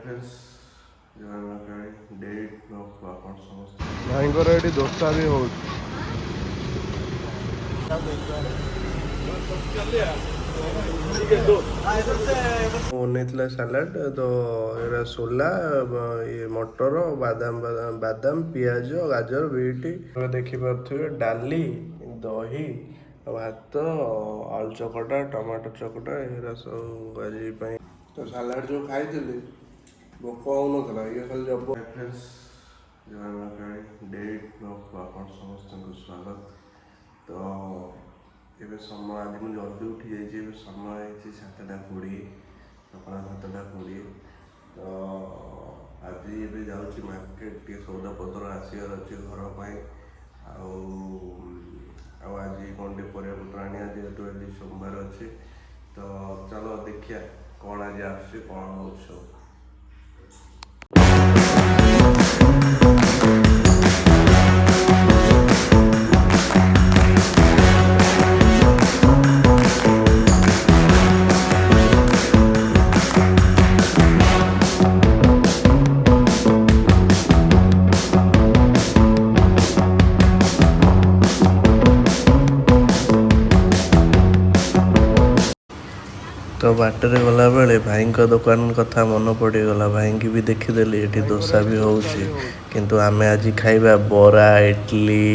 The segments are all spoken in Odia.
ଫ୍ରେଣ୍ଡସ୍, ଜୟ ମା କାଳୀ। ଡେଟ୍ ବ୍ଲଗ୍କୁ ଆପଣ ସମସ୍ତେ। ଭାଇଙ୍କର ଏଠି ଦୋସା ବି ହେଉଛି। ବନେଇଥିଲା ସାଲାଡ଼ ତ ଏଇଟା ସୋଲା, ଇଏ ମଟର, ବାଦାମ, ବାଦାମ, ପିଆଜ, ଗାଜର, ବିଟ୍। ଦେଖିପାରୁଥିବେ ଡାଲି, ଦହି, ଭାତ, ଆଳୁ ଚକଟା, ଟମାଟୋ ଚକଟା, ଏଗୁରା ସବୁ ଆଜି ପାଇଁ। ତ ସାଲାଡ଼ ଯେଉଁ ଖାଇଥିଲି ଭୋକ ହେଉନଥିଲା, ଇଏ ଖାଲି ଜବ। ଫ୍ରେଣ୍ଡସ୍, ଜୟ ମା କାଳୀ। ଡେଟ୍ ବ୍ଲଗ୍କୁ ଆପଣ ସମସ୍ତଙ୍କୁ ସ୍ୱାଗତ। ତ ଏବେ ସମୟ, ଆଜି ମୁଁ ଜଲ୍ଦି ଉଠି ଯାଇଛି। ଏବେ ସମୟ ହେଇଛି 7:20, ସକାଳ 7:20। ତ ଆଜି ଏବେ ଯାଉଛି ମାର୍କେଟ, ଟିକେ ସଉଦା ପତ୍ର ଆସିବାର ଅଛି ଘର ପାଇଁ। ଆଉ ଆଜି କ'ଣ ଟିକେ ପରିବା ପତ୍ର ଆଣିବା, ଯେହେତୁ ଆଜି ସୋମବାର ଅଛି। ତ ଚାଲ ଦେଖିବା କ'ଣ ଆଜି ଆସୁଛି, କ'ଣ ହେଉଛି ସବୁ। ତ ବାଟରେ ଗଲାବେଳେ ଭାଇଙ୍କ ଦୋକାନ କଥା ମନେ ପଡ଼ିଗଲା, ଭାଇଙ୍କି ବି ଦେଖିଦେଲି। ଏଠି ଦୋସା ବି ହେଉଛି, କିନ୍ତୁ ଆମେ ଆଜି ଖାଇବା ବରା ଇଟଲି।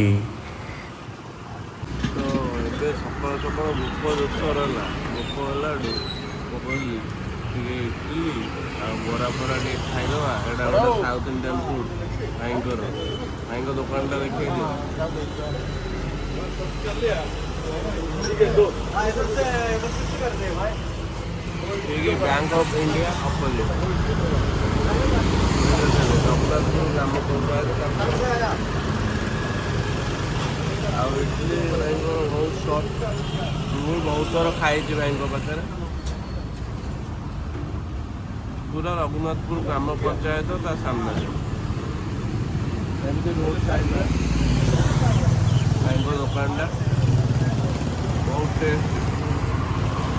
ତ ଏବେ ସକାଳୁ ସକାଳୁ ଭୋକ ଜୋରସୋର ହେଲା। ଭୋକ ହେଲାଠୁ ମୁଁ କହିଲି ଟିକେ ଇଟଲି ଆଉ ବରା ଫରା ଟିକେ ଖାଇଦେବା। ଏଇଟା ଗୋଟେ ସାଉଥ୍ ଇଣ୍ଡିଆନ୍ ଫୁଡ଼୍ ଭାଇଙ୍କର। ଭାଇଙ୍କ ଦୋକାନଟା ଦେଖେଇ ଦିଅ। ଠିକ୍ bank of India opposite, Raghunathpur ଗ୍ରାମ ପଞ୍ଚାୟତ। ଆଉ ଇଟଲି ଭାଇଙ୍କର ବହୁତ ସଫ୍ଟ। ମୁଁ ବହୁତ ଥର ଖାଇଛି ଭାଇଙ୍କ ପାଖରେ। ପୁରା ରଘୁନାଥପୁର ଗ୍ରାମ ପଞ୍ଚାୟତ ତା ସାମ୍ନାରେ, ଏମିତି ରୋଡ଼ ସାଇଡ଼ରେ ଭାଇଙ୍କ ଦୋକାନଟା। ବହୁତ ଟେଷ୍ଟ,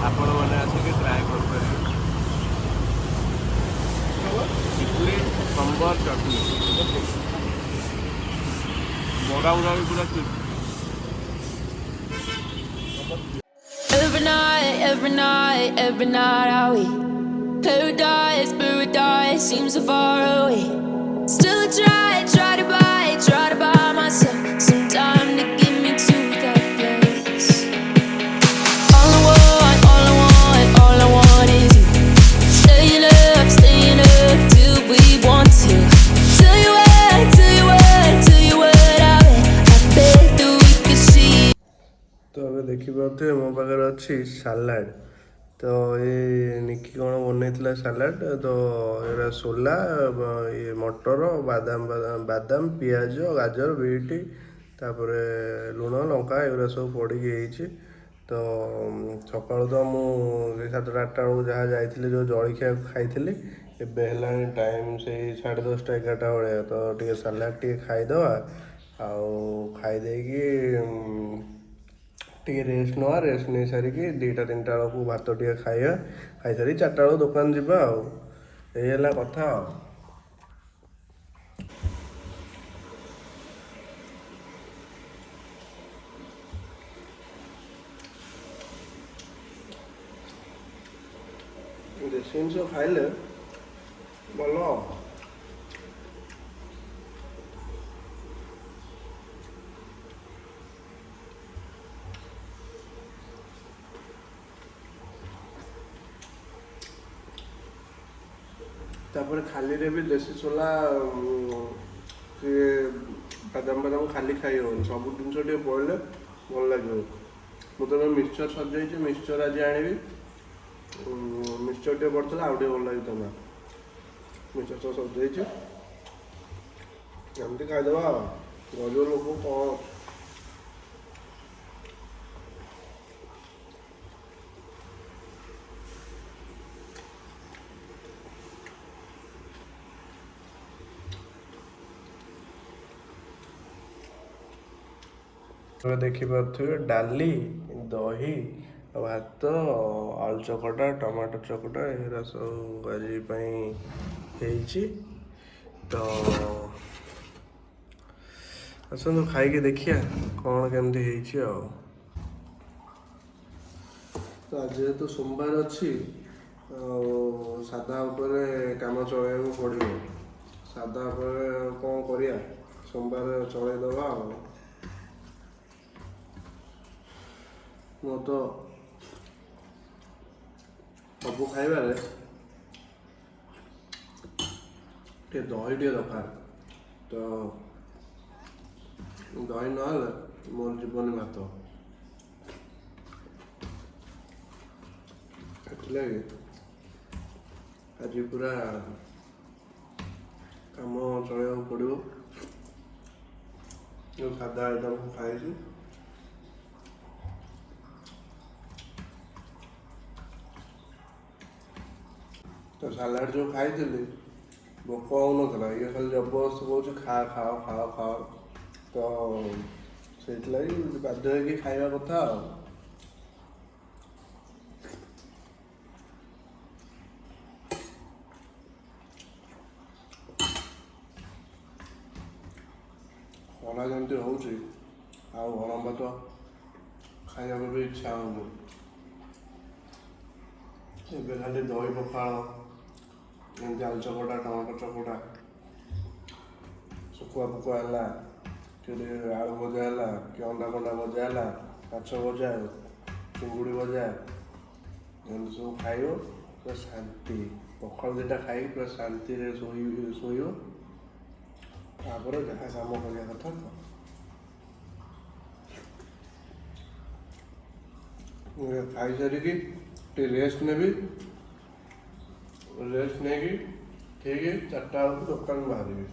ଆପଣମାନେ ଆସିକି ଟ୍ରାଏ କରିପାରିବେ। ଇଟଲି, ସମ୍ବର, ଚଟଣି, ବରା ଗୁଡ଼ା ବି ପୁରା crispy. Every night, every night, every night I wait. Paradise, paradise seems so far away. Still I try, try to buy, try to buy myself some time to get me to that place. All I want, all I want, all I want is you. Staying up till we want to. Tell you what, tell you what, tell you what I bet that we could see. ତ ଏବେ ଦେଖିପାରୁଥିବେ ମୋ ପାଖରେ ଅଛି ସାଲାଡ଼। ତ ଏ ନିକି କ'ଣ ବନେଇଥିଲା ସାଲାଡ଼ ତ ଏଇଟା ସୋଲା, ଇଏ ମଟର, ବାଦାମ, ବାଦାମ, ପିଆଜ, ଗାଜର, ବିଟ୍, ତାପରେ ଲୁଣ, ଲଙ୍କା, ଏଗୁଡ଼ା ସବୁ ପଡ଼ିକି ହେଇଛି। ତ ସକାଳୁ ତ ମୁଁ ସେଇ 7ଟା 8ଟା ବେଳକୁ ଯାହା ଯାଇଥିଲି, ଯେଉଁ ଜଳଖିଆ ଖାଇଥିଲି। ଏବେ ହେଲାଣି ଟାଇମ୍ ସେଇ 10:30, 11ଟା ଭଳିଆ। ତ ଟିକେ ସାଲାଡ଼ ଟିକେ ଖାଇଦେବା ଆଉ ଖାଇଦେଇକି ଟିକେ ରେଷ୍ଟ ନେବା। ରେଷ୍ଟ ନେଇ ସାରିକି 2ଟା 3ଟା ବେଳକୁ ଭାତ ଟିକେ ଖାଇବା। ଖାଇସାରିକି 4ଟା ବେଳକୁ ଦୋକାନ ଯିବା। ଆଉ ଏଇ ହେଲା କଥା। ଆଉ ଦେଶୀ ଜିନିଷ ଖାଇଲେ ଭଲ। ତାପରେ ଖାଲିରେ ବି ଦେଶୀ ସୋଲା ଟିକେ ବାଦାମ ବାଦାମ ଖାଲି ଖାଇ ହେବନି, ସବୁ ଜିନିଷ ଟିକେ ପଡ଼ିଲେ ଭଲ ଲାଗିବ। ମୁଁ ତ ଏବେ ମିକ୍ସଚର୍ ସରିଯାଇଛି, ମିକ୍ସଚର୍ ଆଜି ଆଣିବି। ମିକ୍ସଚର୍ ଟିକେ ପଡ଼ିଥିଲା ଆଉ ଟିକେ ଭଲ ଲାଗିଥାନ୍ତା। ମିକ୍ସଚର୍ ତ ସରିଯାଇଛି, ଏମିତି ଖାଇଦେବା। ଆଉ ଗରିବ ଲୋକ କ'ଣ ଅଛି। ଏବେ ଦେଖିପାରୁଥିବେ ଡାଲି, ଦହି, ଭାତ, ଆଳୁ ଚକଟା, ଟମାଟୋ ଚକଟା, ଏଗୁରା ସବୁ ଆଜି ପାଇଁ। ହେଇଛି। ତ ଆସନ୍ତୁ, ଖାଇକି ଦେଖିବା କ'ଣ କେମିତି ହେଇଛି। ଆଉ ତ ଆଜି ଯେହେତୁ ସୋମବାର ଅଛି ଆଉ ସାଧା ଉପରେ କାମ ଚଳେଇବାକୁ ପଡ଼ିବ। ସାଧା ଉପରେ କ'ଣ କରିବା, ସୋମବାର ଚଳେଇଦେବା। ଆଉ ମୁଁ ତ ସବୁ ଖାଇବାରେ ଟିକେ ଦହି ଟିକେ ଦରକାର। ତ ଦହି ନହେଲେ ମୋର ଯିବନି ଭାତ। ସେଥିଲାଗି ଆଜି ପୁରା କାମ ଚଳେଇବାକୁ ପଡ଼ିବ। ଯେଉଁ ସାଧା ଆଇଟମ୍ ଖାଇଛି, ତ ସାଲାଡ଼ ଯେଉଁ ଖାଇଥିଲି, ଭୋକ ହେଉନଥିଲା। ଇଏ ଖାଲି ଜବରଦସ୍ତ କହୁଛି, ଖା, ଖାଅ, ଖାଅ, ଖାଅ। ତ ସେଇଥିଲାଗି ବାଧ୍ୟ ହେଇକି ଖାଇବା କଥା। ଆଉ ଖରା ଯେମିତି ହେଉଛି, ଆଉ ଗରମ ଭାତ ଖାଇବାକୁ ବି ଇଚ୍ଛା ହେଉନି। ଏବେ ଖାଲି ଦହି ପଖାଳ, ଏମିତି ଆଳୁ ଚକଟା, ଟମାଟୋ ଚକଟା, ଶୁଖୁଆ ଫୁକୁଆ ହେଲା କି ଟିକେ ଆଳୁ ଭଜା ହେଲା କି ଅଣ୍ଡା ଫଣ୍ଡା ଭଜା ହେଲା, ମାଛ ଭଜା, ଚିଙ୍ଗୁଡ଼ି ଭଜା, ଏମିତି ସବୁ ଖାଇବ ପୁରା ଶାନ୍ତି। ପଖାଳ ଦୁଇଟା ଖାଇକି ପୁରା ଶାନ୍ତିରେ ଶୋଇବ। ତାପରେ ଯାହା କାମ କରିବା କଥା କର। ମୁଁ ଏବେ ଖାଇସାରିକି ଟିକେ ରେଷ୍ଟ ନେବି। ରେଷ୍ଟ ନେଇକି ଠିକ୍ 4ଟା ବେଳକୁ ଦୋକାନ ବାହାରିବି।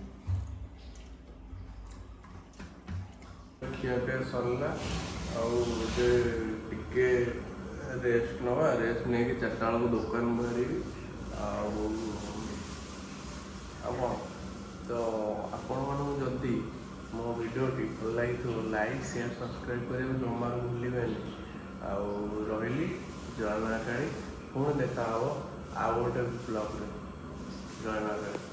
ଖିଆପିଆ ସରିଲା, ଆଉ ଏବେ ଟିକେ ରେଷ୍ଟ ନେବା। ରେଷ୍ଟ ନେଇକି 4ଟା ବେଳକୁ ଦୋକାନ ବାହାରିବି। ଆଉ କ'ଣ, ତ ଆପଣମାନଙ୍କୁ ଯଦି ମୋ ଭିଡ଼ିଓଟି ଭଲ ଲାଗିଥିବ, ଲାଇକ୍, ସେୟାର, ସବସ୍କ୍ରାଇବ୍ କରିବାକୁ ଜମାରୁ ଭୁଲିବେନି। ଆଉ ରହିଲି, ଜୟ ମା କାଳୀ। ପୁଣି ଦେଖା ହେବ ଆଉ ଗୋଟେ ବ୍ଲଗ୍ରେ। ଜୟ ମା କାଳୀ।